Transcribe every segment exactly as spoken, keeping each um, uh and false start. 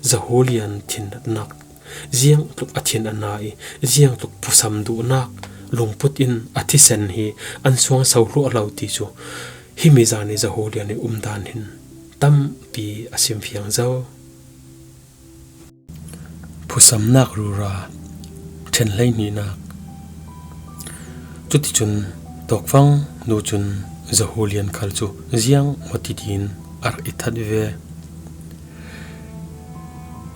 Zahulian thinnatnak ziangtluk a thin a na i, ziangtluk phusam duhnak lungput in a thisen hi an suang so hluah lo ti cu himi zan i Zahulian i umdan hin tampi a simfiang zo. Phusamnak rura ṭhen hleihnihnak. Cuticun Tawkfang nu cun Zahulian khal cu ziang mawtiti in a rak i that ve.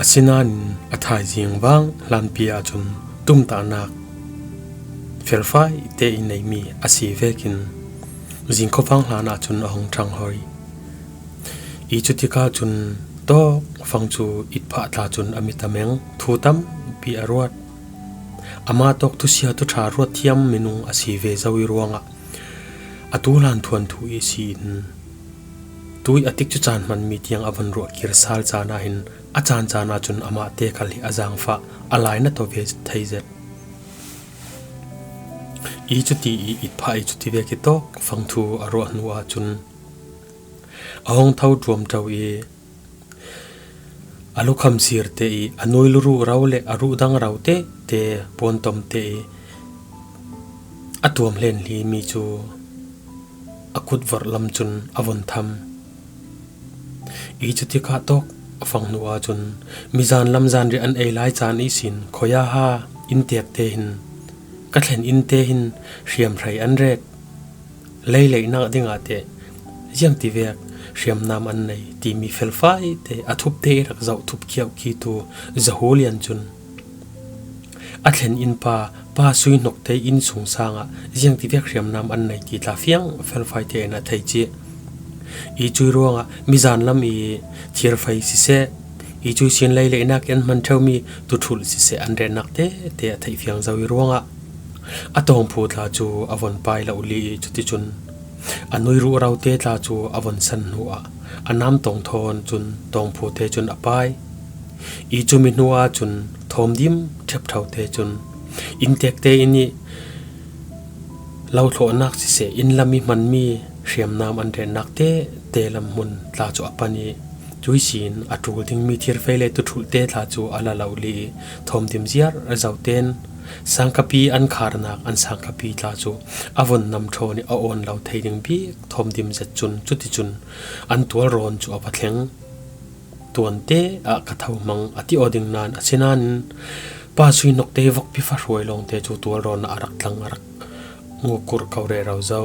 Asinain a thaizing vang hlanpi ahcun tumtahnak felfai te i neimi a si vekin zing khuavang hlan ahcun a hung ṭhanghoi. I cutikah cun Tawkfang cu itphah tla cun a mit a meng, thu tampi a ruat. Amah tawk thusia thuṭha ruat thiam minung a si ve zo i ruangah atu hlan thuanthu i si in tui a tik cu caan hmanmi tiang a von ruah kir sal caan ah hin a caan caan ahcun amah te khal hi a zaangfah a lainat aw ve thei zet. I cuti i itphah i cuti vek i Tawkfang thu a ruah hnu ahcun a hung tho ṭuamṭo i a lukham sir te i a nuilu ruh ro le a ruh dang ro te te puantom te i a tuam hlen hlimi cu a kut vorh lam cun a von tham. I cutikah Tawkfang hnu ahcun mizan lam zanriah an ei lai caan ihsin khuayaha inntek te hin ka thlen inn te hin hriamhrei an ret. Leileihnak dingah teh ziangtivek hriamnam an nei timi felfai te a thup te i rak zoh thup khiauh khi tu Zahulian cun a thlen innpa Pa Sui Hnok te innsung sangah ziangtivek hriamnam an nei ti tla fiang felfai te in a thei cih. I cui ruangah mizan lam i thirfei siseh, i cui sin leileihnak i an hman ṭheumi tuṭhulh siseh an retnak tete a theih fiang zo i ruangah a tawngphu tla cu a von pai lo li i cuticun a nui ruh ro te tla cu a von san hnuah a nam tawng thawn cun tawngphu te cun a pai. I cumi hnu ahcun thawmdim ṭhepṭho te cun inntek te in i lo thlawhnak siseh, inn lam i hmanmi hriamnam an retnak tete lam hmun tla cu a pan i cui sin a ṭul dingmi thirfei le tuṭhulh te tla cu a la lo li i thawmdim ziar zo ten sangkapi an kharnak an sangkapi tla cu a von nam ṭhawn i a awn lo thei ding bik thawmdim zet cun cuticun an tualrawn cu a va thleng. Tuante ah ka tho hmang a ti aw ding nain asinain Pa Sui Hnok te vokpi fa hruai lawngte cu tualrawn ah a rak tlang a rak nguk kurh ko rero zo.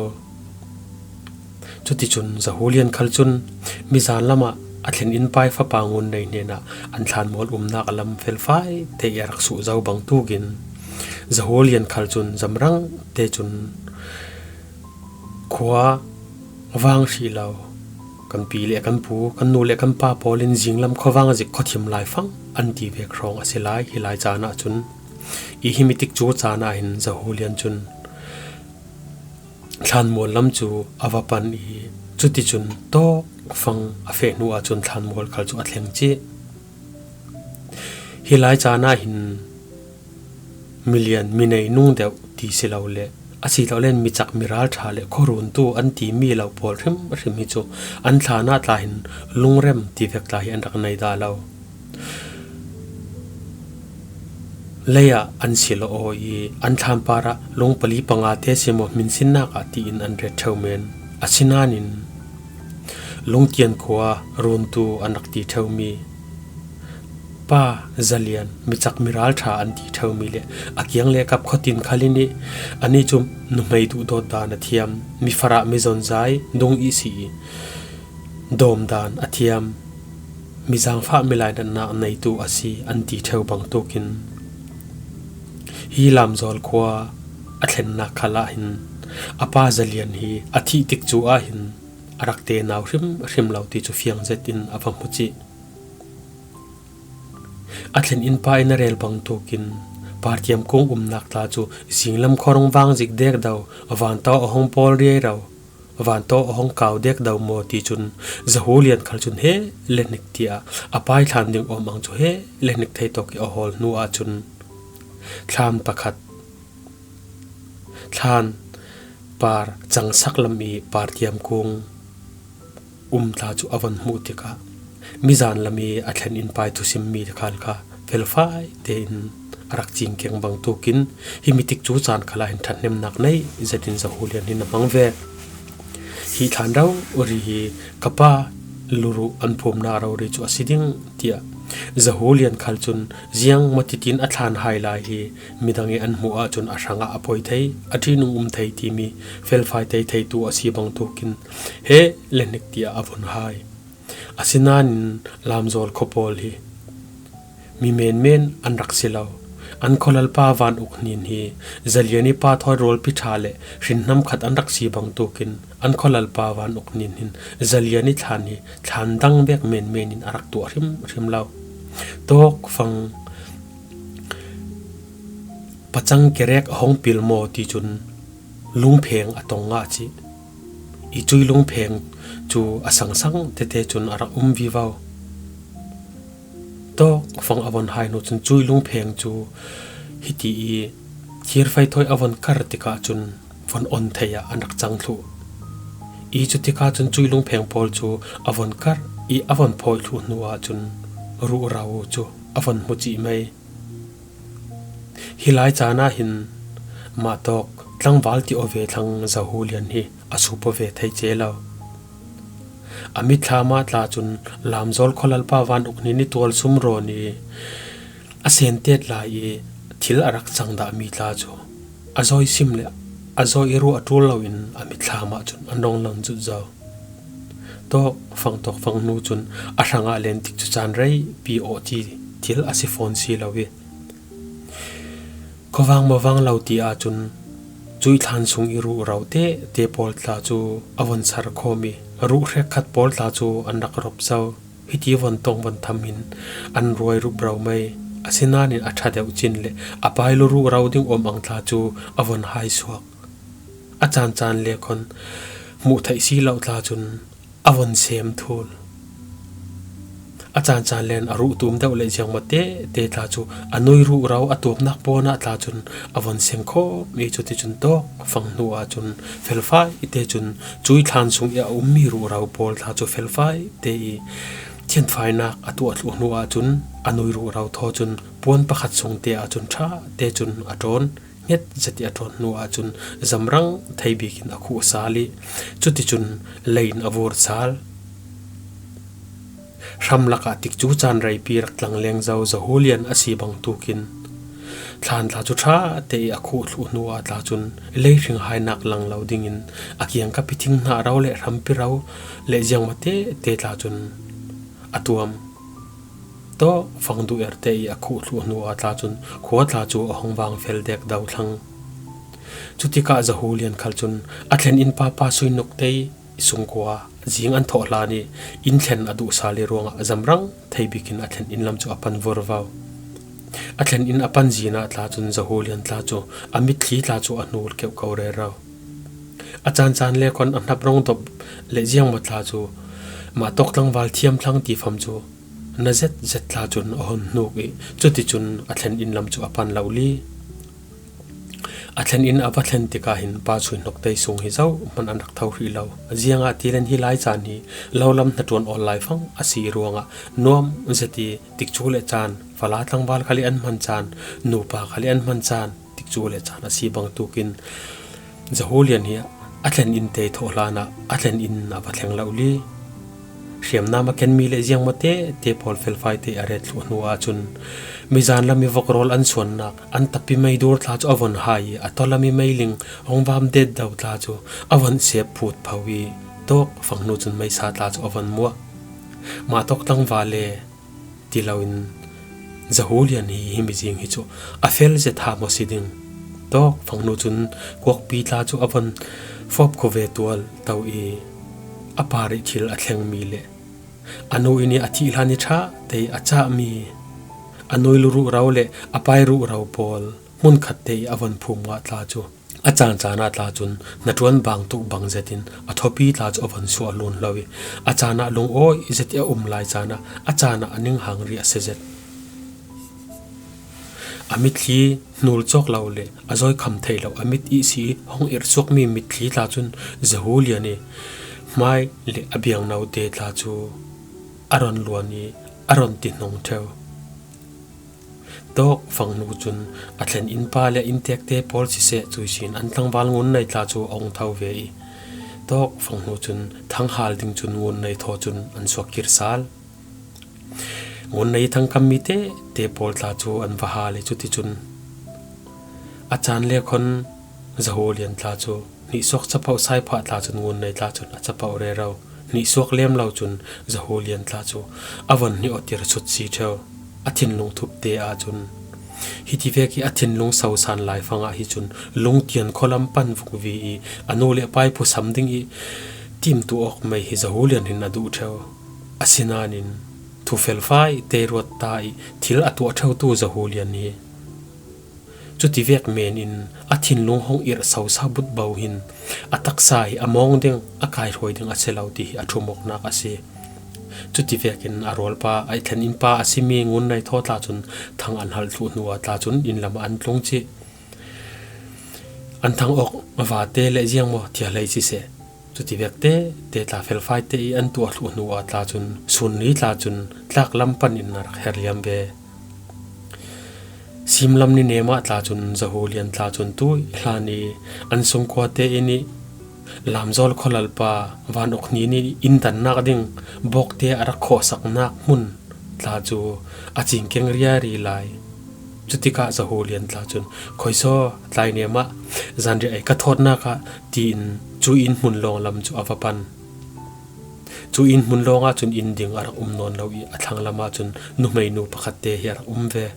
Cuticun Zahulian khal cun mizan lamah a thlen innpa i fapa ngun nei hnenah an thlanmual umnak a lam felfai te i a rak suh zo bangtukin Zahulian khal cun zamrang te cun khua vang hrih lo kan pi le kan pu, kan nu le kan pa pawl in zinglam khuavang zik khuathim laifang an ti vek hrawng a si lai. Hi lai caan ahcun i himi tikcu caan ah hin Zahulian cun thlanmual lam cu a va pan i cuticun Tawkfang a feh hnu ahcun thlanmual khal cu a thleng cih. Hi lai caan ah hin milian minei nung deuh ti si lo le a si lo len micak miralṭha le khuaruntu an timi lo pawl hrimhrim hi cu an thlan ah tla hin lungrem ti vek tla hi an rak nei dah lo. Lei ah an si lo aw i an thlan par ah lung pali panga te si maw hminsinnak ah tiin an ret ṭheu men. Asinain Lungtian khua runtu an rak ti ṭheumi Pa Zalian micak miralṭha an ti ṭheumi le a kiang le kap khuatin khal in i anih cu nuhmei duhdawt dan a thiam, mifarah mizonzai dung ihsi i dawm dan a thiam, mizaangfah milainatnak neitu a si an ti ṭheu bangtukin hi Lamzawl khua a thlennak khal ah hin a pa Zalian hi a thih tikcu ah hin a rak te nau hrimhrim lo ti cu fiang zet in a va hmu cih. A thlen innpa in a rel bangtukin Partiam kung umnak tla cu zinglam khuarung vang zik dek do, vantawh a hung pawl riai ro, vantawh a hung kau dek do maw ti cun Zahulian khal cun he le hnik tiah a pai thlan ding awm ang cu he le hnik thei tawk i a hawl hnu ahcun thlan pakhat thlan par cangsak lam i Partiam kung um tla cu a von hmuh tikah mizan lam i a thlen in pai thusim mi khal kha felfai tein a rak cing keng bang tukin himi tikcu caan khalah hin ṭhathnemnak nei zetin Zahulian hin a hmang ve. Hi thlan rori hi ka pa luruh an phumnak rori cu a si ding, tiah Zahulian khal cun ziang matitin a thlan hai lai hi midang i an hmuh ahcun a hrangah a poi thei, a ṭihnung um thei timi felfai tei theitu a si bang tukin he le hnik tiah a vun hai. Asinain Lamzawl khua pawl hi mi menmen an rak si lo. An khualalpa Van Uk Hnin hi Zalian i pa thawi rawlpi ṭha le hrinhnam khat an rak si bang tukin an khualalpa Van Uk Hnin hin Zalian i thlan hi thlan dang bek menmen in a rak tuah hrimhrim lo. Tawkfang pacang kerek a hong pil maw ti cun lungpheng a tong ngah cih. I cui lungpheng cu a sangsang tete cun a rak um vivo. Tawkfang a von hai hnu cun cui lungpheng cu hiti i thirfai thawi a von kar tikah cun von on thei ah an rak cang thluh. I cu tikah cun cui lungpheng pawl cu a von kar i a von phawi thluh hnu ahcun ruhro cu a von hmu cih mai. Hi lai caan ah hin mah tawk tlangval ti aw ve thlang Zahulian hi a sup aw ve thei ce lo. A mitthlam ah tla cun Lamzawl khualalpa Van Uk Hnin i tualsum rawn i a sentet lai i thil a rak cang dahmi tla cu a zawi sim le a zawi i ruh a ṭul loin a mitthlam ah cun an rung lang zut zo. Tawkfang tawkfang hnu cun a hrangah len tik cu caan reipi awh ti thil a si fawn si lo i khuavang mavang lo ti ahcun cui thlan sung i ruhro tete pawl tla cu a von sar khawm i ruh hrekkhat pawl tla cu an rak rop zo. Hiti von tong von tham in an ruai rup ro mai. Asinain a ṭha deuh cin le a pai lu ruhro ding awm ang tla cu a von hai suak. A caancaan le khon hmuh theih si lo tla cun a von sem thul. A caancaan len a ruh tum deuh le ziangmaw tete tla cu a nui ruhro a tuamnak pawn ah tla cun a von seng khawm i cuticun tawkfang hnu ahcun felfai te cun cui thlan sung i a ummi ruhro pawl tla cu felfai te i thianfainak a tuah thluh hnu ahcun a nui ruhro thaw cun puan pakhat sung te ahcun ṭha te cun a ṭawn. Hnget zet i a ṭawn hnu ahcun zamrang thei bikin a khuh sal i cuticun lei in a vur sal. Hram lakah tikcu caan reipi rak tlang leng zo Zahulian a si bang tukin thlan tla cu ṭha te i a khuh thluh hnu ah tla cun lei hringhainak lang lo dingin a kiangkap i thing hna ro le hrampi ro le ziangmaw tete tla cun a tuam. Tawkfang duh erte i a khuh thluh hnu ah tla cun khua tla cu a hung vang fel dek do thlang. Cutikah Zahulian khal cun a thlen in papa Suinuk Tei sungkua zing an thawh hlan i inn thlen a duh sal i ruangah zamrang thei bikin a thlen inn lam cu a pan vurvo. A thlen inn a pan zin ah tla cun Zahulian tla cu a mitthli tla cu a hnul keuh ko rero. A caancaan le khon a hnap rong dop le ziangmaw tla cu mah tawk tlangval thiam thlang ti fam cu na zet zet tla cun a hon hnuk i cuticun a thlen inn lam cu a pan lo li. A thlen inn a va thlen tikah hin pa Suinuk Tei sung hi zohhmanh an rak tho hrih lo. Ziangahtile hi lai caan hi lo lam hnaṭuan awl laifang a si ruangah nuam zet i tikcu le caan, fala tlangval khal i an hman caan, nupa khal i an hman caan, tikcu le caan a si bang tukin Zahulian hi a thlen in te thawh hlan ah a thlen in a va thleng lo li. Hriamnam a kenmi le ziangmaw tete pawl felfai te a ret thluh hnu ahcun mizan lam i vok rawl an suannak an tapi meidur tla cu a von hai i a tawlam i meiling hong vam det do tla cu a von sep phut pho i tawkfang hnu cun meisa tla cu a von muah. Mah tawk tlangval le ti loin Zahulian hi hi mizing hi cu a fel zet ha maw si ding? Tawkfang hnu cun kuakpi tla cu a von fawp khawh ve tual to i a par i thil a thlengmi le a nu in i a thih hlan i ṭha te i a cahmi a nui lu ruhro le a pai ruhro pawl hmunkhat te i a von phum ngah tla cu a caancaan ah tla cun hnaṭuan bang tuk bang zetin a thawpi tla cu a von suah lun hlo i a caan ah lungawi zet i a um lai caan ah a caan ah a ninghang ri a si zet. A mitthli hnul cawk lo le a zawi kham thei lo a mit ihsi i hong irh suakmi mitthli tla cun Zahulian i hmai le a biangno te tla cu a ron luan i a ron ti hnong ṭheu. Tawk fang hnu cun a thlen innpa le inntekte pawl siseh cuisin an tlangval Ngunnei tla cu a hung tho ve i, tawk fang hnu cun thanghal ding cun Ngunnei thaw cun an suak kir sal. Ngunnei thangkam mi tete pawl tla cu an va hal i cuticun a caan le khon Zahulian tla cu hnihsuak capoh saiphah tla cun Ngunnei tla cun a capoh rero. Hnihsuak lem lo cun Zahulian tla cu a von hnih awtir sut si ṭheu. A thinlung thupte ahcun, hitivek i a thinlung sosan laifang ah hi cun Lungtian khualam pan vung vi i a nu le pa i phuhsam ding i timtuah awk mei hi Zahulian hin a duh ṭheu. Asinain thu felfai te ruat ta i thil a tuah ṭheutu Zahulian hi cutivek men in a thinlung hong irh sosa butbo hin a taksa hi a mawng ding, a kaihruai ding a si lo ti hi a ṭhumawknak a si. Cutivek in a rualpa, a thlen innpa a simi Ngunnei thaw tla cun thang an halh thluh hnu ah tla cun inn lam ah an tlung cih. An thang awk vate le ziangmaw thia hlei siseh, cutivek tete tla felfai te i an tuah thluh hnu ah tla cun sun ni tla cun tlak lam pan in a rak her liam ve. Simlam ni nem ah tla cun Zahulian tla cun tuih hlan i an sungkua te inn i Lamzawl khualalpa Van Uk Hni nih inntannak ding bawkte a rak khawhsaknak hmun tla cu a cingkeng riari lai. Cutikah Zahulian tla cun, "Khuaisaw, tlai nem ah zanriah ei ka thawtnak ah," tiin cu inn hmun lawng lam cu a va pan. Cu inn hmun lawng ahcun inn ding a rak um nawn lo i a thlang lam ahcun nuhmeinu pakhat te hi a rak um ve.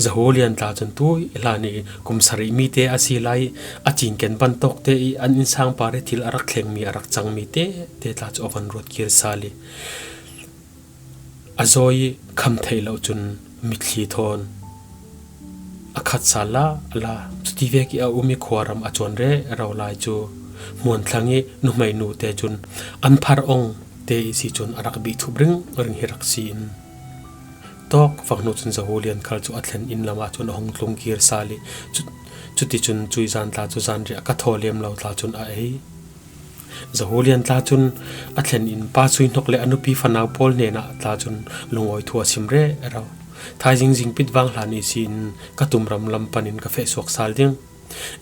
Zahulian tla cun tuih hlan i kum sarih mi te a si lai i a cingken bantawk te i an innsang par i thil a rak thlengmi, a rak cangmi tete tla cu a van ruat kir sal i a zawi i kham theih loh cun mitthli thawn a khat sal la la. Cutivek i a um i khuaram a cuan rero lai cu hmuanthlang i nuhmeinu te cun an phar ong te i si cun a rak bih thup ringring hi rak si in, tawk fang hnu cun Zahulian khal cu a thlen inn lam ahcun a hung tlung kir sal i cu-, cuticun cui zan tla cu zanriah ka thaw lem lo tla cun a ei. Zahulian tla cun a thlen in Pa Sui Hnok le a nupi fanau pawl hnenah tla cun lungawi thu a sim rero. Thaizing zingpit vang hlan i si in ka tumram lam pan in ka feh suak sal ding.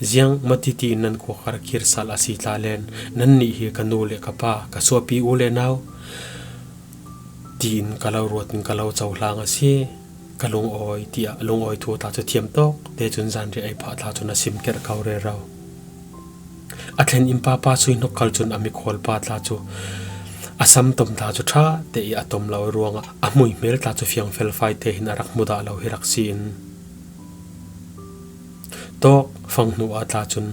Ziang mati tiin nan kua ka rak kir sal a si tla len, nannih hi ka nu le ka pa, ka suapi u le nau tiin ka lo ruat in ka lo cohlang a si. Ka lungawi, tiah lungawi thu tla cu thiam tawk te cun zanriah ei phah tla cun a sim kerh ko rero. A thlen innpa Pa Sui Hnok khal cun a mikhual pa tla cu a samtom tla cu ṭha te i a tom lo ruangah a hmuihmel tla cu fiang felfai te hin a rak hmu dah lo hi rak si in, tawk fang hnu ah tla cun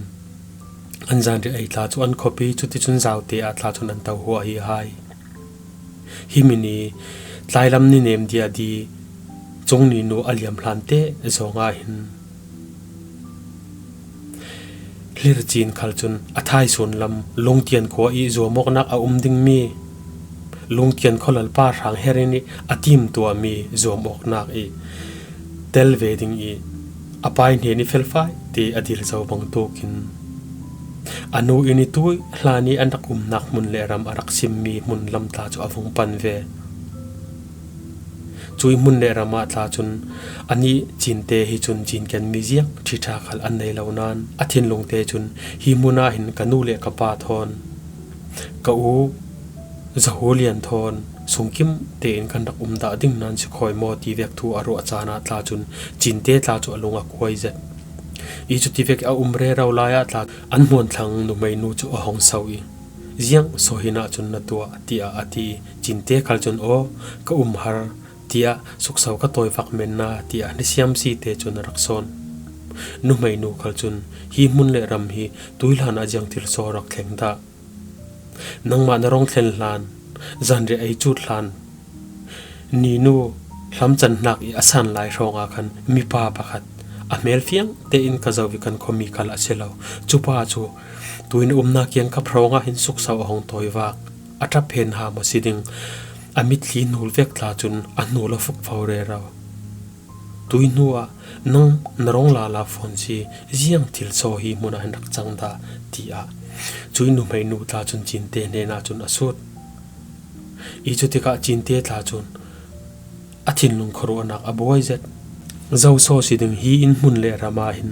an zanriah ei tla cu an khop i cuticun zaute ah tla cun an to huah hi hai. Hi min i tlailam ni nem diahdi cungni nu a liam hlan te zong ah hin Hlircin khal cun a thaisun lam Lungtian khua i zuamawknak a um dingmi Lungtian khualalpa Hrang Her in i a timtuahmi zuamawknak i tel ve ding i a pai hnen i felfai te a dil zo bangtukin a nu in i tuih hlan i an rak umnak hmun le ram a rak simmi hmun lam tla cu a vung pan ve. Cui hmun le ram ah tla cun anih Cinte hi cun cinkenmi ziang ṭhiṭha khal an nei lo nain a thinlung te cun hi hmun ah hin ka nu le ka pa thawn, ka u Zahulian thawn sungkim tein kan rak um dah ding nan si khawi maw ti vek thu a ruah caan ah tla cun Cinte tla cu a lung a kuai zet. I cuti vek i a um rero lai ah tla an hmuanthlang nuhmei nu cu a hong so i, "Ziang saw hin ahcun na tuah?" tiah a ti i Cinte khal cun, "Aw, ka um har," tiah, "Sukso ka tawi vak men na," tiah ni siam si te cun a rak sawn. Nuhmei nu khal cun, "Hi hmun le ram hi tuihlan ah ziang thil saw rak thleng dah? Nangmah na rong thlen hlan, zanriah ei cut hlan, ninu hlamcan hnak i a san lai hrawngah khan mipa pakhat a hmel fiang tein ka zo i kan khuami khal a si lo. Cupa cu tuin a umnak kiangkap hrawngah hin sukso a hong tawi vak. A ṭap hen ham a si ding. A mitthli hnul vek tla cun a hnul a fuk fo rero. Tui hnu ah nang na rong lala fawn si, ziang thil saw hi hmun ah hin rak cang dah?" tiah cui nuhmei nu tla cun Cinte hnenah cun a sut. I cutikah Cinte tla cun a thinlung khuaruahnak a buai zet. Zoso si ding hi inn hmun le ram ah hin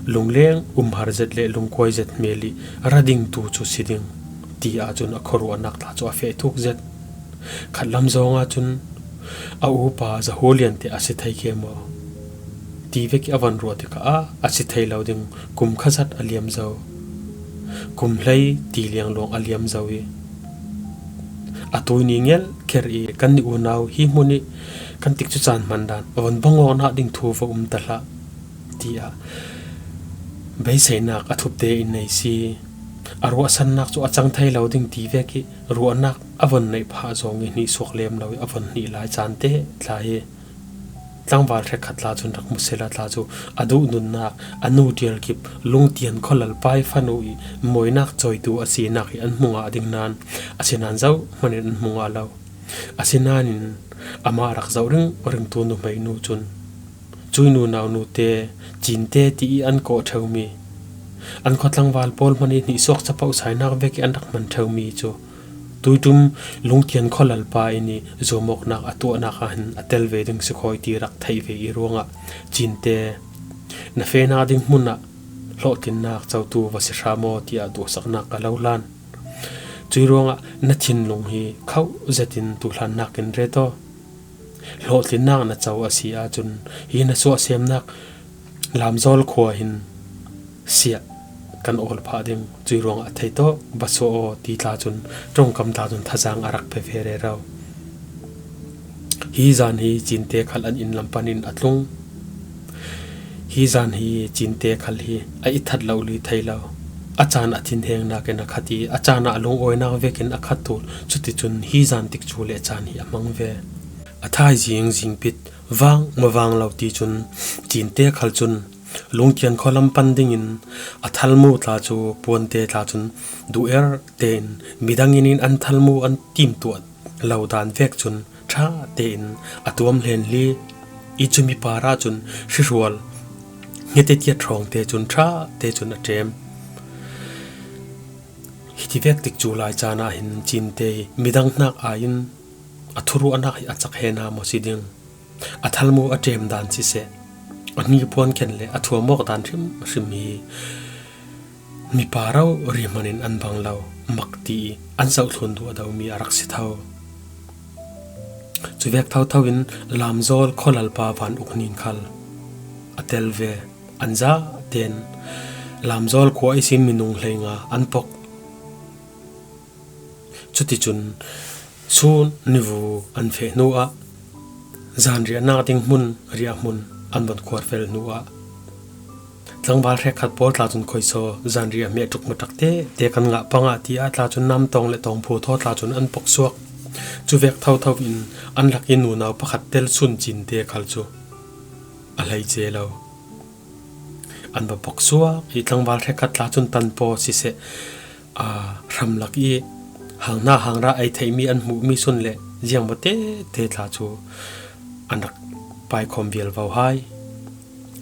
lungleng umhar zet le lungkuai zet hmel i ra dingtu cu si ding, ti ahcun a khuaruahnak tla cu a feh thuk zet. Khatlam zong ahcun a upa Zahulian te a si thei ke maw? Ti vek i a van ruah tikah a si thei lo ding kum kha zat a liam zo. Kum hlei ti liang lawng a liam zo i a tuini ngelh kher i kan i unau hi hmun i kan tikcu caan hman dan a van bang awknak ding thu va um ta hlah, tiah beiseinak a thupte in nei si. A ruahsannak cu a cang thei lo ding ti vek i ruahnak a von neih phah zong i hnih suak lem lo i a von hnih lai caan te tla hi tlangval hrekkhat tla cun rak hmu sehla tla cu a duh nunnak a nu ṭialkip lungtian khualalpa i fanu i mawinak cawitu a sinak i an hmu ngah ding nain a si nain zoh hmanin an hmu ngah lo. A si nain amah rak zoh ringringtu nuhmei nu cun cui nunau nute Cinte ti i an kawh ṭheumi an khua tlangval pawl hmanh i hnih suak capoh sainak vek i an rak hman ṭheumi cu tuiṭum lungtian khualalpa in i zuamawknak a tuahnak ah hin a tel ve ding si khawi ti rak theih ve i ruangah Cinte na fehnak ding hmun ah hlawhtlinnak cotu va si hra maw tiah duhsaknak ka lo hlan. Cui ruangah na thinlung hi khoh zetin tuhlannak in ret aw. Hlawhtlinnak na co a si ahcun hi na suahsemnak Lamzawl khua hin siah kan awl phah ding. Cui ruangah thei tawk va suah aw ti tla cun ṭongkam tla cun thazaang a rak pe ve rero. Hi zan hi Cinte khal an inn lam panin a tlung. Hi zan hi Cinte khal hi a i that lo li thei lo. A caan a thinhengnak in a khat i a caan ah a lungawinak vekin a khat tu. Cuticun hi zan tikcu le caan hi a hmang ve. A thaizing zingpit vang mavang lo ti cun Cinte khal cun lungtian khualam pan dingin a thalmu tla cu puante tla cun duh er tein midang in an thalmu an timtuah lo dan vek cun ṭha tein a tuam hlen hli i cumi par ahcun hrihrual hngete tiat hrawngte cun ṭha te cun a ṭem. Hiti vek tikcu lai caan ah hin Cinte hi midang hnak aiin a thuruahnak hi a cak he hna maw si ding? A thalmu a ṭem dan siseh, a hnipuan khen le a thuam awk dan hrimhrim hi mipa rori hmanh in an bang lo mak ti i an zohthlun duh a domi a rak si tho. Cuvek thotho in Lamzawl khualalpa Van Uk Nin khal a tel ve. An zaten Lamzawl khua ihsin minung hleinga an pok. Cuticun sun nivu an feh hnuah zanriahnak ding hmun riahhmun an von khuar fel hnuah tlangval hrekkhat pawl tla cun khoisaw zanriah hmeh ṭuk maṭak te te kan ngah pangah tiah tla cun namtawng le tawngphu thaw tla cun an poksuak. Cuvek thotho in an lak i nunau pakhat tel sun Cinte khal cu a hleice lo. An va poksuak i tlangval hrekkhat tla cun tanpaw siseh, aa, hramlak i hang hna hang ra ei theihmi an hmuhmi sun le ziangmaw tete tla cu an rak paikhawm vial vo hai.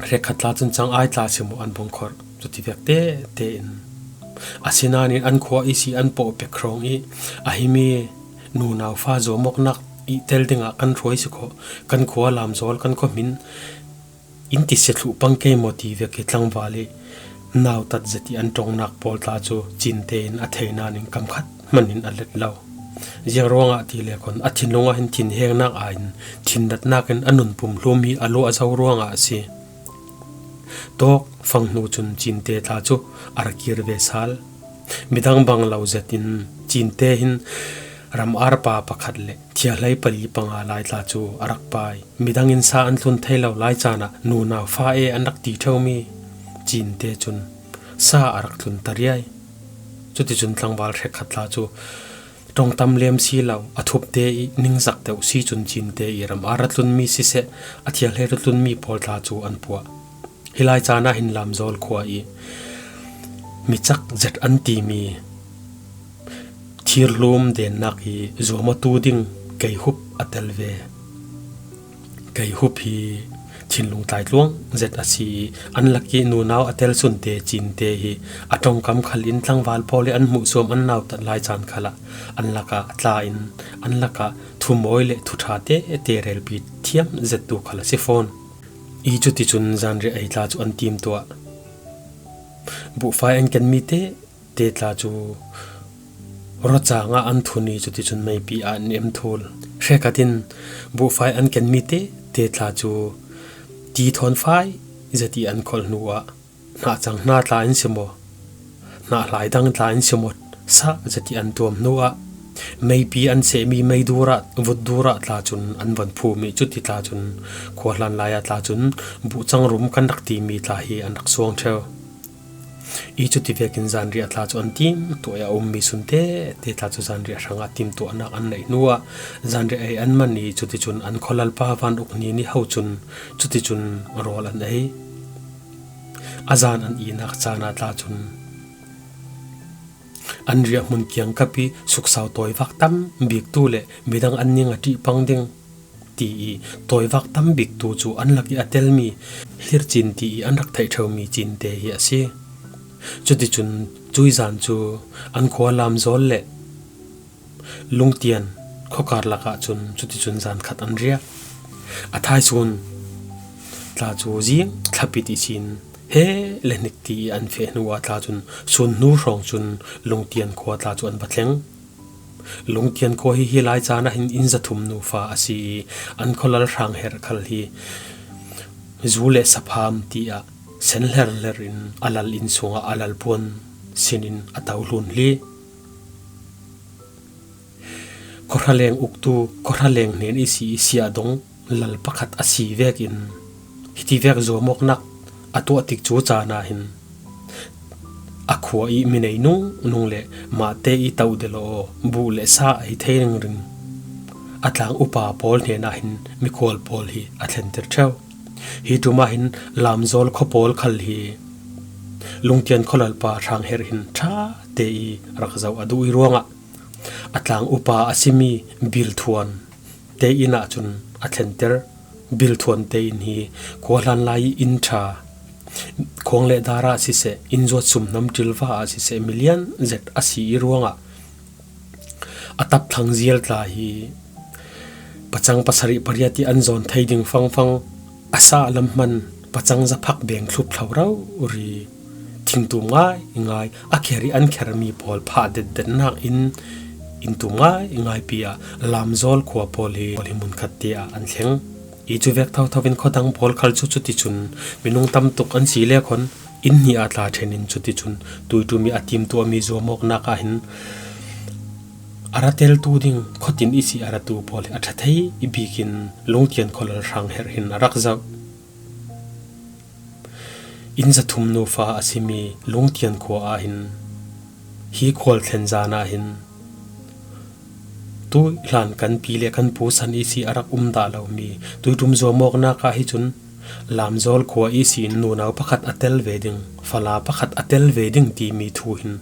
Hrekkhat tla cun cang ai tla si maw an bungkhorh. Cuti vek tete in a si nain an khua ihsi an pawh pek hrawng i a himi nunau fa zuamawknak i tel dingah kan hruai si khawh, kan khua Lamzawl kan khuahmin in ti si thluh pang kei maw ti vek i tlangval i nautat zet i an ṭongnak pawl tla cu Cinte in a thei nain kam khat hmanh in a let lo. Ziang ruangah ti le khun a thinlung ah hin thinhengnak aiin thindatnak in a nun pumhlum hi a luah zo ruangah a si. Tawk fang hnu cun Cinte tla cu a ra kir ve sal. Midang bang lo zet in Cinte hin ram arpa pakhat le thiahlei pali panga lai tla cu a rak pai. Midang in sa an tlun thei lo lai caan ah nunau fa e an rak ti ṭheumi Cinte cun sa a rak tlun ta riai. Cuticun tlangval hrekkhat tla cu ṭongtam lem si lo, a thupte i ningzak deuh si cun Cinte i ram a ra tlunmi siseh, a thiahlei ra tlunmi pawl tla cu an puah. Hi lai caan ah hin Lamzawl khua i micak zet an timi thirhlum dennak i zuamatu ding keihup a tel ve. Keihup hi thinlung tlai tluang zet a si i, an lak i nunau a tel sunte cinte hi a ṭongkam khal in tlangval pawl i an hmuhsuam an nautat lai caan khalah an lakah tla in an lakah thumawi le thuṭha tete relpi thiam zettu khal a si fawn. I cuticun zanriah ei tla cu an timtuah. Buhfai an kenmi tete tla cu rawcang ah an thun i cuticun meipi ah an em thul. Hrekat in buhfai an kenmi tete tla cu ti thawn fai zet i an kholh hnuah hnahcang hna tla in si maw, hnahhlai dang tla in si maw, sah zet i an tuam hnuah meipi an sehmi meidur ah vutdur ah tla cun an von phum i cuti tla cun khua hlan lai ah tla cun buhcang rum kan rak timi tla hi an rak suang ṭheu. I cuti vekin zanriah tla cu an timtuah i a ummi sunte te tla cu zanriah hrangah timtuahnak an neih hnuah zanriah ei an man i cuticun an khualalpa van uk ni ni ho cun cuticun rawl an ei. A zan an ihnak caan ah tla cun an riahhmun kiangkap i suksau tawivak tam biktu le midang an ning a ṭih pang ding ti i tawivak tam biktu cu an lak i a telmi hlircin ti i an rak theih ṭheumi cinte hi a si. Cuticun cuizan cu an khua Lamzawl le Lungtian khuakar lakah cun cuticun zan khat an riak. A thaisun tla cu zing thlapit ihsin he le hnik ti i an feh hnuah tla cun sun hnu hrawng cun Lungtian khua tla cu an va thleng. Lungtian khua hi hi lai caan ah hin inn zathum nufa a si i an khualal Hrang Herh khal hi zu le sapham tiah sen hlerhler in a lal inn sungah a lal puan sin in a to hlun hli. Khuahraleng uktu khuahraleng hnen i si i siahdong lal pakhat a si vekin hiti vek zuamawknak a tuah tik cu caan ah hin a khua i minei nung nung le mahte i toh delaw buh le sa a hi thei ringring a tlang upa pawl hnenah hin mikhual pawl hi a thlenter ṭheu. Hi ṭum ah hin Lamzawl khua pawl khal hi Lungtian khualalpa Hrang Herh hin ṭha te i rak zoh a duh i ruangah a tlang upa a simi Bilthuan te inn ah cun a thlenter. Bilthuan te inn hi khua hlan lai i inn ṭha, khuang le dar ah siseh, inn zuat sumhnam ṭilva ah siseh, milian zet a si i ruangah a tapthlang zial tla hi pacang pasarih pariat i an zawn thei ding fangfang a sa lam hman pacang zaphak beng thlup thlo rori thingtum ngai ngai a kher i an khermi pawl phah detdetnak in inn tum ngai ngai pi ah Lamzawl khua pawl hi, pawl hi munkhat te ah an thleng. I cu vek thotho in khuadang pawl khal cu cuticun minung tam tuk an si le khon inn hnih ah tla ṭhen in cuticun tuiṭum i a timtuahmi zuamawknak ah hin a ra teltu ding khuatin i si a ratu pawl hi a ṭha thei i bik in Lungtian khualal Hrang Herh hin a rak zoh. Inn zathum nufa a simi Lungtian khua ah hin hi khual thlen zan ah hin tui hlan kan pi le kan pu san i si a rak um dah lomi tuiṭum zuamawknak ah hi cun Lamzawl khua i si in nunau pakhat a tel ve ding, fala pakhat a tel ve ding timi thu hin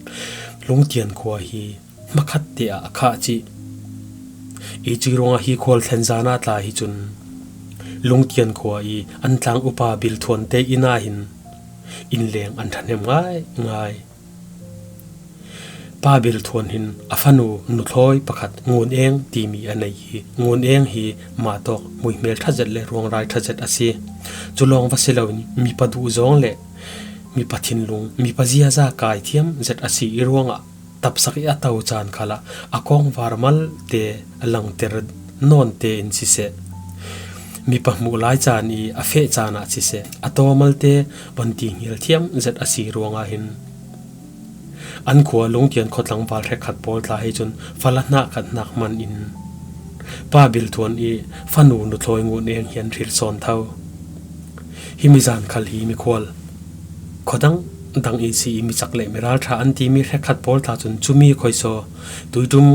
Lungtian khua hi hmakhat te ah a khah cih. I cui ruangah hi khual thlen zan ah tla hi cun Lungtian khua i an tlang upa Bilthuan te inn ah hin innleng an ṭhahnem ngai ngai. Pa Bilthuan hin a fanu nuthlawi pakhat Ngun Eng timi a nei i Ngun Eng hi mah tawk muihmel ṭha zet le ruangrai ṭha zet a si. Cu lawng va si loin mipa duhzawng le mipa thinlung, mipa ziaza kaithiam zet a si i ruangah tapsak i a to caan khalah a kawngvar malte a langter nawn tein siseh, mipa hmuh lai caan i a feh caan ah siseh, a taw malte van ti hngilthiam zet a si ruangah hin an khua Lungtian khua tlangval hrekkhat pawl tla hi cun fala hnak khat hnak hman in Pa Bilthuan i fanu nuthlawi Ngun Eng hi an hril sawn tho. Himi zan khal hi mikhual khuadang dang i si i micak le miralṭha an timi hrekkhat pawl tla cun cumi khoisaw tuiṭum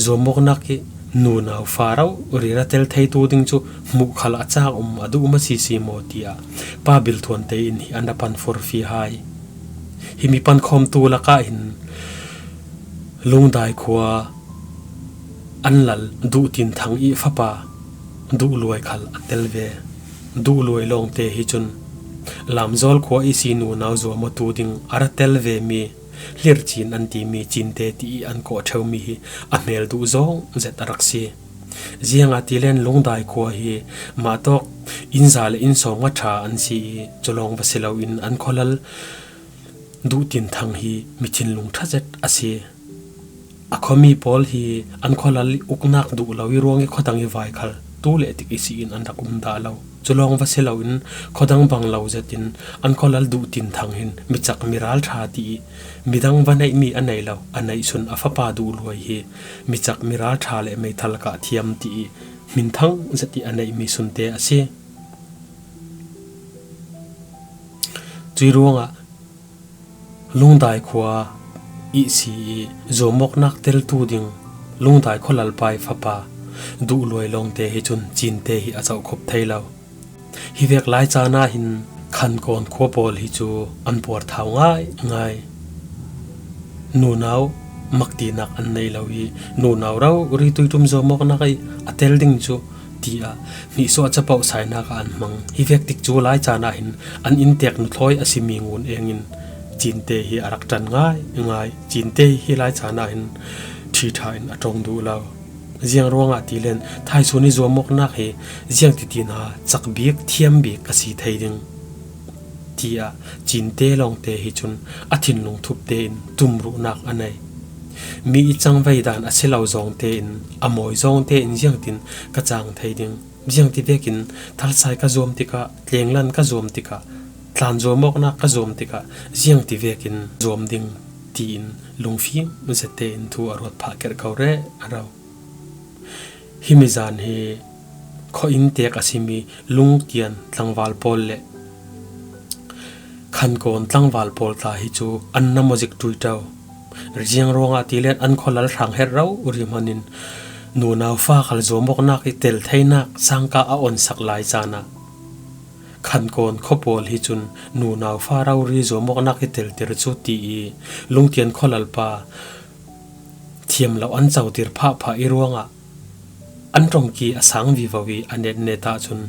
zuamawknak i nunau fa rori ra tel theitu ding cu hmuh khal a cak um a duh um a si si maw tiah Pa Bilthuan te inn hi an ra pan furfi hai. Himi pankhawmtu lakah hin Lungdai khua an lal Duhtin Thang i fapa Duhluai khal a tel ve. Duhluai lawngte hi cun Lamzawl khua ihsi nunau zuamawtu ding a ra tel ve mi, Hlircin an timi Cinte ti ih an kawh ṭheu mi hi a hmel duh zawng zet a rak si. Ziangahtile Lungdai khua hi mah tawk inn za le inn sawmnga ṭha an si ih, cu lawng va si loin an khualal duhtin thang hi mithinlung ṭha zet a si. A khuami pawl hi an khualal uknak duh lo ih ruangih khuadang ih vaikhal tu le tik ihsi in an rak um dah lo. Cu lawng va si loin khuadang bang lo zetin an khualal duhtin thang hin micak miral ṭha ti ih midang va neihmi a nei lo, a neihsun a fapa duhluai hi micak miral ṭha le meithal kah thiam ti ih hminthang zet ih a neihmi sunte a si. Cuih ruangah Lungdai khua ihsi ih zuamawknak teltu ding Lungdai khualalpa ih fapa duhluai lawngte hi cun Cinte hi a zohkhup thei lo. Hi vek lai caan ah hin Khankawn khua pawl hi cu an puarthau ngaingai. Nunau maktinak an nei lo ih nunau rori tuiṭum zuamawknak ih a tel ding cu tiah hnihsuah capoh sainak ah an hmang. Hi vek tik cu lai caan ah hin an inntek nuthlawi a simi ngun engin Cinte hi a rak ṭan ngaingai. Cinte hi lai caan ah hin ṭhi ṭha in a ṭong duh lo. Ziang ruangah tile thaisun ih zuamawknak hi ziangtiti hna cak bik thiam bik a si thei ding tiah Cinte lawngte hi cun a thinlung thup tein tumruhnak a nei. Mi ih cangvei dan a si lo zawng tein a mawi zawng tein ziangtin ka cang thei ding? Ziangti vekin thalsai ka zuam tikah, tlenglan ka zuam tikah, tlan zuamawknak ka zuam tikah ziangti vekin zuam ding tiin lungfim zet tein thu a ruat phah kerh ko rero. Himi zan hi khuainntek a simi Lungtian tlangval pawl le Khankawn tlangval pawl tla hi cu an na maw zik ṭuiṭo. Ziang ruangah tile an khualal hrang herh rori hmanin nunau fa khal zuamawknak ih tel theinak sangka a onsak lai caan ah Khankawn khua pawl hi cun nunau fa rori zuamawknak ih teltir cu ti ih Lungtian khualalpa thiam lo an cotir phahphah ih ruangah an ṭongki a sang vivo ih a netnet ahcun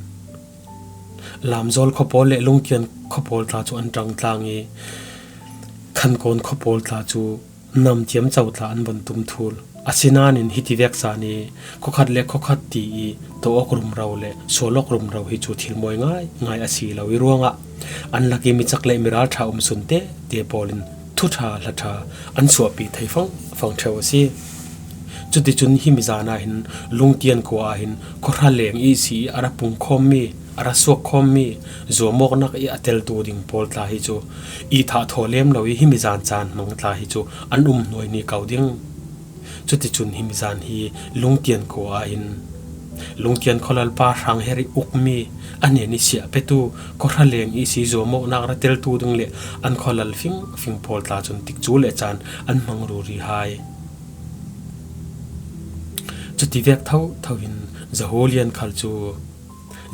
Lamzawl khua pawl le Lungtian khua pawl tla cu an ṭangtlang ih Khankawn khua pawl tla cu namthiam co tla an von tum thul. Asinain hiti vek caan ih khuakhat le khuakhat ti ih tawh awk rumro le sual awk rumro hi cu thil mawi ngaingai a si lo ih ruangah an lak ih micak le miral ṭha um sunte te pawl in thuṭha hlaṭha an suahpi thei fangfang ṭheu a si. Cuticun himi zan ah hin Lungtian khua ah hin khuahra leng ihsi ih a ra pungkhawmmi, a ra suakkhawmmi, zuamawknak ih a teltu ding pawl tla hi cu ihthah thaw lem lo ih himi zan caan hmang tla hi cu an um hnuaini ko ding. Cuticun himi zan hi Lungtian khua ah hin Lungtian khualalpa hrang herh ih ukmi, a hnen ih siah petu, khuahra leng ihsi zuamawknak ra teltu ding le an khualal fingfing pawl tla cun tikcu le caan an hmang rori hai. Cuti vek thotho in Zahulian khal cu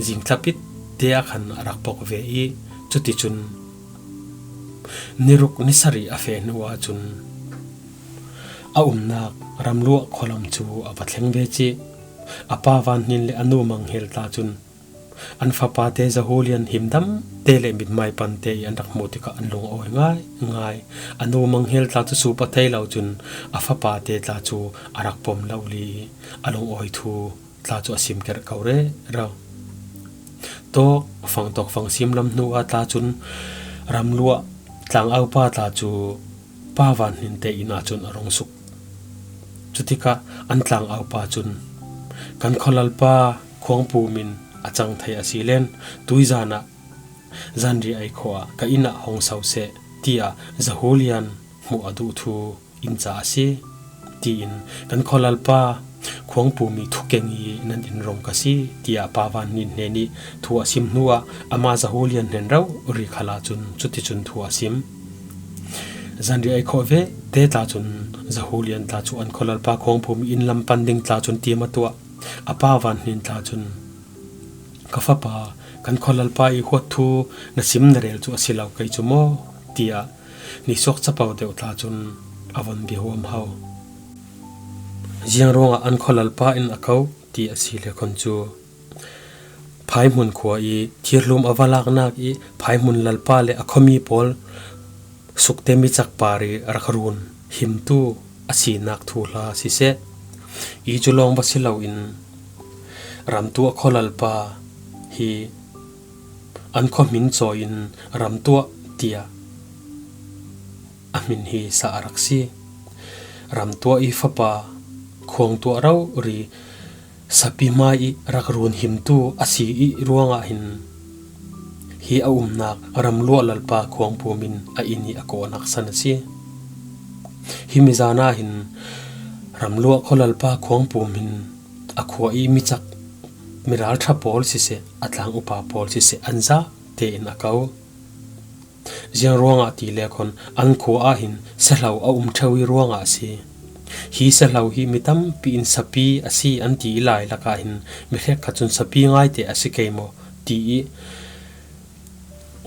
zingthlapit te ah khan a rak pok ve ih cuticun niruk nisarih a feh hnu ahcun a umnak Ramluah khualam cu a va thleng ve cih. A pa Van Hnin le a nu Mang Hel tla cun an fapate Zahulian himdam te le mithmai pante ih an rak hmuh tikah an lung a awi ngaingai. A nu Mang Hel tla cu suup a thei lo cun a fapate tla cu a rak pom lo li ih a lungawi thu tla cu a sim kerh ko rero. Tawk fang tawk fang sim lam hnu ah tla cun Ramluah tlangaupa tla cu Pa Van Hnin te inn ahcun a rung suk. Cutikah an tlangaupa cun, "Kan khualalpa Khuang Pum in a cang thei a si len tuizan ah Zanriah ei khua ah ka inn ah hong so seh," tiah Zahulian hmuh a duh thu in ca a si, tiin kan khualalpa Khuang Pum ih thukeng ih nan in rung ka si, tiah Pa Van Hnin hnen ih thu a sim hnuah amah Zahulian hnen rori khal ahcun cuticun thu a sim. Zanriah ei khawh ve te tla cun Zahulian tla cu an khualalpa Khuang Pum ih inn lam pan ding tla cun tim a tuah. A pa Van Hnin tla cun, "Ka fapa, kan khualalpa ih huat thu na sim na rel cu a si lo kei cu maw?" tiah nisuak capo deuh tla cun a von biahuam ho. Ziang ruangah an khualalpa in a ko ti a si le khon cu, Phaihmun khua i thirhlum a va laknak i Phaihmun lalpa le a khuami pawl sukte micak par i rak run himtu a sinak thuhla siseh, i cu lawng va si loin Ramtuah khualalpa hi an khuahmin cawi in Ramtuah tiah a hmin hi sa a rak si. Ramtuah i fapa Khuangtuah rori sapi hmai i rak run himtu a si i ruangah hin hi a umnak Ramluah lalpa Khuangpum in a inn i a kawhnak san a si. Himi zan ah hin Ramluah khualalpa Khuangpum hin a khua i micak miralṭha pawl siseh, a tlang upa pawl siseh, an zate in a ko. Ziang ruangah ti le khawn an khua ah hin sahlo a um ṭheu i ruangah a si. Hi sahlo hi mi tampi in sapi a si an ti i lai lakah hin mi hrekkhat cun sapi ngaite a si kei maw ti i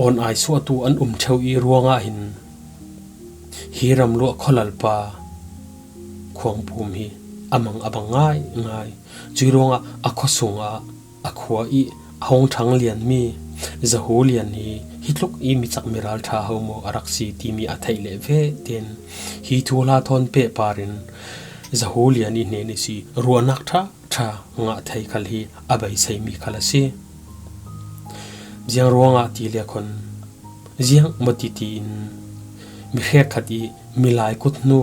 awn ai suahtu an um ṭheu i ruangah hin hi Ramluah khualalpa Khuangpum hi a mang a bang ngaingai. Cui ruangah a khuasung ah a khua i a hung ṭhang lianmi Zahu Lian hi hi tluk i micak miralṭha ho maw a rak si timi a theih leh ve tein hi thuhla thawn pehpar in Zahu Lian i hnen i si ruahnak ṭha ṭha ngah thei khal hi a beiseimi khal a si. Ziang ruangah ti le khawn ziang maw titi in mi hrekkhat i milai kut hnu,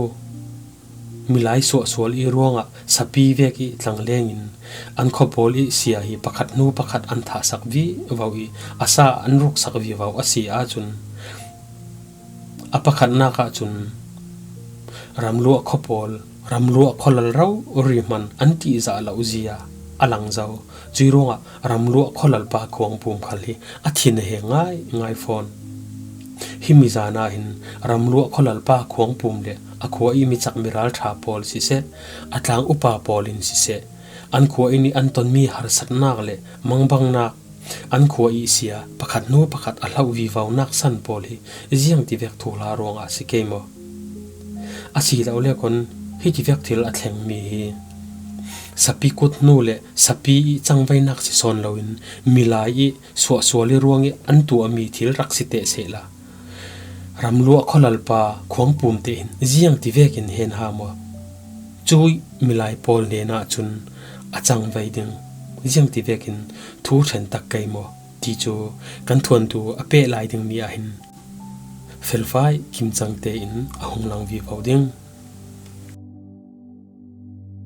milai suahsual i ruangah sapi vek i tlangleng in an khua pawl i sia hi pakhat hnu pakhat an thahsak vivo i a sa an ruksak vivo a si ahcun a pakhatnak ahcun Ramluah khua pawl, Ramluah khualal rori hman an tihzah loh zia a lang zo. Cui ruangah Ramluah khualalpa Khuangpum khal hi a thin a heng ngaingai fawn. Himi zan ah hin Ramluah khualalpa Khuangpum le a khua i micak miralṭha pawl siseh, a tlang upa pawl in siseh, an khua inn i an tonmi harsatnak le mangbangnak, an khua i sia pakhat hnu pakhat a hloh vivonak san pawl hi ziang tivek thuhla ruangah a si kei maw? A si lo le khawn hi tivek thil a thlengmi hi sapi kut hnu le sapi i cangvainak si sawn loin milai i suahsual i ruang i an tuahmi thil rak si teh sehla, Ramluah khualalpa Khuangpum te hin ziang tivek in hen ha maw? Cui milai pawl hnenah cun a cangvai ding ziang tivek in thu ṭhen tak kei maw ti cu kan thuantu a peh lai dingmi ah hin felfai kimcang tein a hung lang vivo ding.